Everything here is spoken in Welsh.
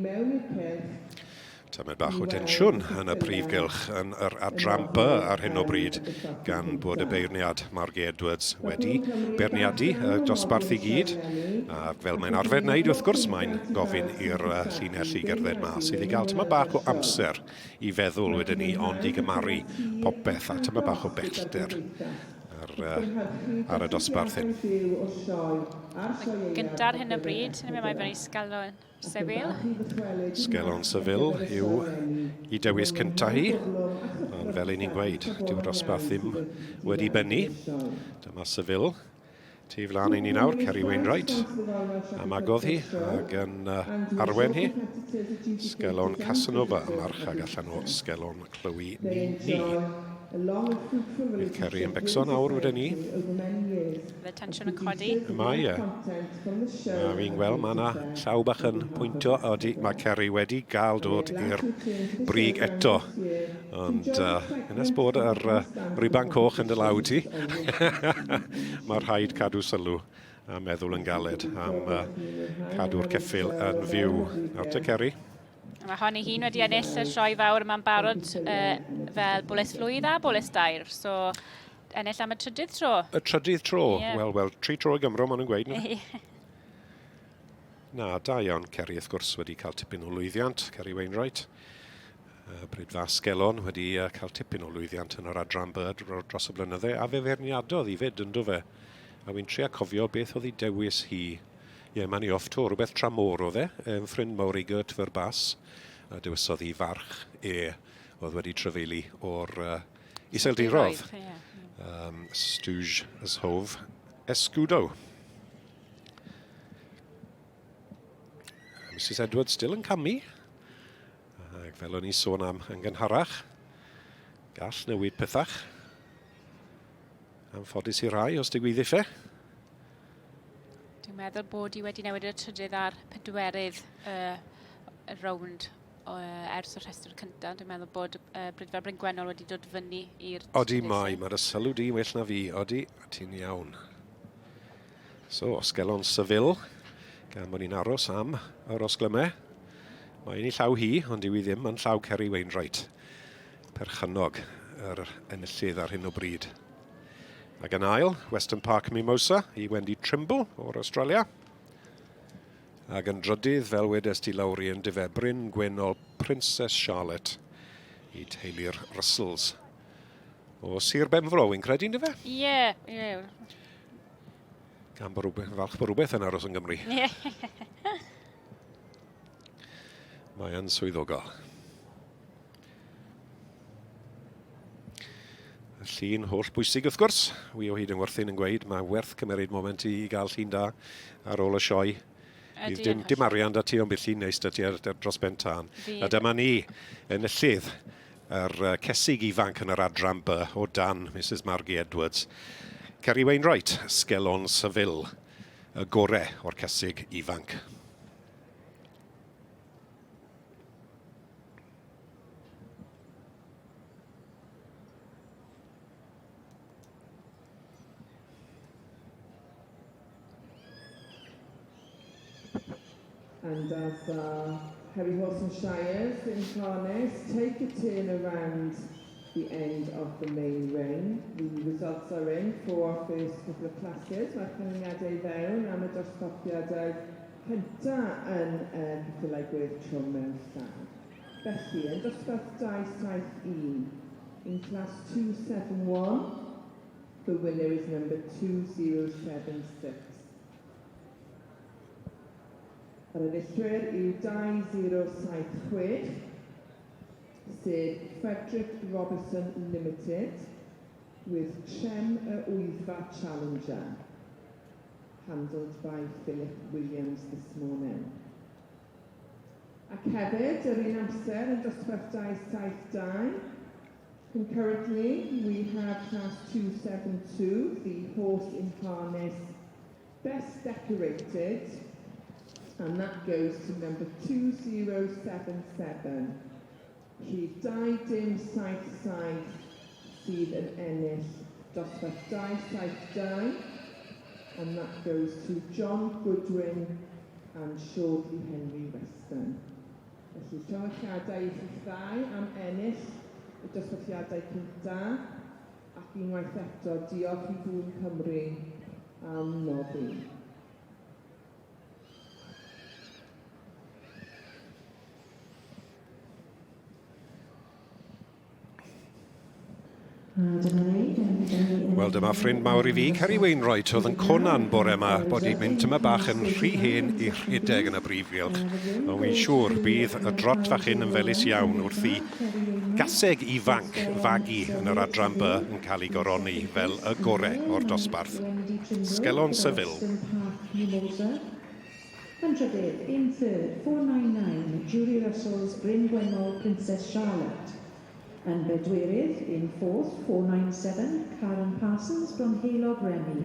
mewn i'r cylch Tamed bach o densiwn yn y prif gylch yn yr adran B ar hyn o bryd gan bod y beirniad Margie Edwards wedi beirniadu y dosbarth i gyd. A fel mae'n arfer wneud wrth gwrs mae'n gofyn i'r llinell i gerdded mas iddi gael tyma bach o amser i feddwl wedyn ni ond i gymaru popeth a tyma bach o bellter ar, ar y dosbarth hyn. Gyntaf ar hyn o bryd, mae fyny Sgalon Seville. Sgelon Seville yw i dewis cyntaf hi, ond fel i ni'n gweud, dyw'r dosbarth ddim wedi bennu. Dyma Seville. Tu flaen i ni nawr, Kerry Wainwright, a magodd hi ac yn uh, arwen hi. Sgelon Casanova, y marchag allan o Sgelon Chloe Ni. Bydd Kerry yn becso nawr wedyn ni. Bydd y tensiwn yn codi. Mae e. A fi'n gweld mae yna llaw bach yn pwyntio. Odi, mae Kerry wedi gael dod i'r brig eto. Ond uh, nes bod yr uh, riban coch yn dy law ti, mae rhaid cadw sylw a meddwl yn galed am uh, cadw'r ceffyl yn fyw. Nawr te, Kerry. Mae hon ei hun wedi ennill y sioe fawr yma'n barod uh, fel bwles flwydd a bwles dair. So, ennill am y trydydd tro. Y trydydd tro? Yeah. Wel, wel, tri tro i Gymro, maen nhw'n gweud. Na, da iawn. Kerry, wrth gwrs, wedi cael tipyn o lwyddiant. Kerry Wainwright. Uh, Bryd Fas Gelon wedi uh, cael tipyn o lwyddiant yn yr adran bird dros y blynydde, a fe feirniadodd i fyd, ynddo fe. A wy'n trio cofio beth oedd ei dewis hi. Ie, yeah, mae'n i off to, rhywbeth tramor oedd e, yn ffrind mawr i Gert Verbas, a dewisodd hi farch e, oedd wedi trefeili o'r uh, Iseldirodd. Um, Stooge Ashove Escudo. Mrs Edwards still yn camu. Ac fel o'n i sôn am yn gynharach, gall newid pethach. Anffodus i rai os digwyddiff e. Dwi'n meddwl bod i wedi newid y trydydd a'r pedwerydd uh, rownd uh, ers y rhestr cyntaf. Dwi'n meddwl bod uh, Brydfer Bryn Gwennol wedi dod fyny i'r... Odi mae, mae'r sylw di well na fi. Odi, ti'n iawn. So, Sgelon Seville, gan bod ni'n aros am yr osglymau. Mae yn ei llaw hi, ond dyw hi ddim yn llaw Kerry Wainwright, perchennog yr enillydd ar hyn o bryd. Ac yn ail, Western Park Mimosa i Wendy Trimble o'r Australia. Ac yn drydydd, fel wedes ti Lowri, yn dyfe, Bryn Gwennol Princess Charlotte i teulu'r Russells. O Sir Benfro, wy'n credu, yn dyfe? Ie, ie. Gan bod rhywbeth, falch bod rhywbeth yn aros yn Gymru. Ie. Mae yn swyddogol. Y llun holl bwysig wrth gwrs. Wi o hyd yn werthu'n yn gweud, mae werth cymeryd moment i, i gael llun da ar ôl y sioe. Bydd dim, dim arian da ti ond bydd llun neis da ti ar, ar dros ben tân. A dyma ni, enillydd yr cesig ifanc yn yr adran B o dan Misus Margie Edwards. Kerry Wainwright, Sgelon Seville, y gore o'r cesig ifanc. And as our heavy horse and shires in harness take a turn around the end of the main ring, the results are in for our first couple of classes. Mae'r canlyniadau i fewn am y dosbarthiadau cyntaf yn y ceffylau gwyrdd trwm mewn llaw. Felly, yn dosbarth 271, in class 271, The winner is number 2076. Yr enillwyr yw 2076, sef Frederick Robertson Limited, with Trem y Wyddfa Challenger, handled by Philip Williams this morning. Ac hefyd, yr un amser yn dosbarth 272, Concurrently, we have class 272, the horse in harness best decorated, and that goes to number 2077. Rhif 2077 sydd yn ennill dosbarth 272, and that goes to John Goodwin and Shortly Henry Weston. Felly, llongyfarchiadau i chi'ch ddau am ennill y dosbarthiadau cynta, ac unwaith eto, diolch i Gŵn Cymru am noddi. Wel, dyma ffrind mawr i fi, Kerry Wainwright, oedd yn conan bore yma bod hi'n mynd tyma bach yn rhy hen i rhedeg yn y brif gylch. Ond wy'n siŵr bydd y drot fach hyn yn felys iawn wrth i gaseg ifanc fagu yn yr adran B yn cael ei goroni fel y gore o'r dosbarth. Sgelon Seville. Yn trydydd, in third, 499, Julie Russell's Bryn Gwennol Princess Charlotte. Yn bedwerydd, in fourth, 497, Karen Parsons Bronheulog Remy.